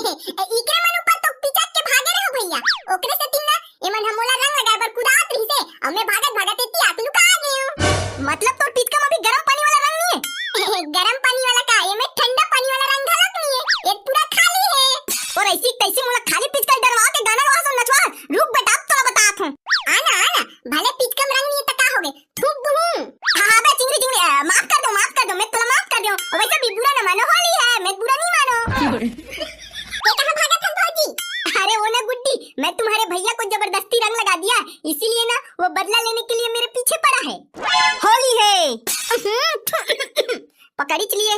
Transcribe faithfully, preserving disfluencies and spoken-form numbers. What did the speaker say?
इकरे मन ऊपर तो पिचक के भागे रहे हो भैया, ओकरे सेती ना एमन ह मोला रंग लगाए बर कुदात रहिसे, अउ मैं भागत भागत एती आके लुका गेंव। मतलब तोर पिचकम अभी गरम पानी वाला रंग नइ हे? गरम पानी वाला का, एमे ठंडा पानी वाला रंग घलक नइ हे, ये पूरा खाली हे। अउ अइसे कइसे मोला खाली पिचकारी डरवा के गाना गवा सुन नचवा, रुक बेटा, अब तोला बतात हूँ। आना, आना, भले पिचकम रंग नइ हे त का होगे, थूक दूँ। हाँ, हाँ, बे चिंगरी, चिंगरी, अ, माफ कर दो, माफ कर दो, मैं तोला माफ कर दूँ। वैसे भी बुरा ना मानो, होली है, मैं बुरा नहीं मानो। ये कहाँ भागत हन भौजी? अरे वो ना गुड्डी, मैं तुम्हारे भैया को जबरदस्ती रंग लगा दिया, इसीलिए ना वो बदला लेने के लिए मेरे पीछे पड़ा है। होली है। पकड़िच लिए।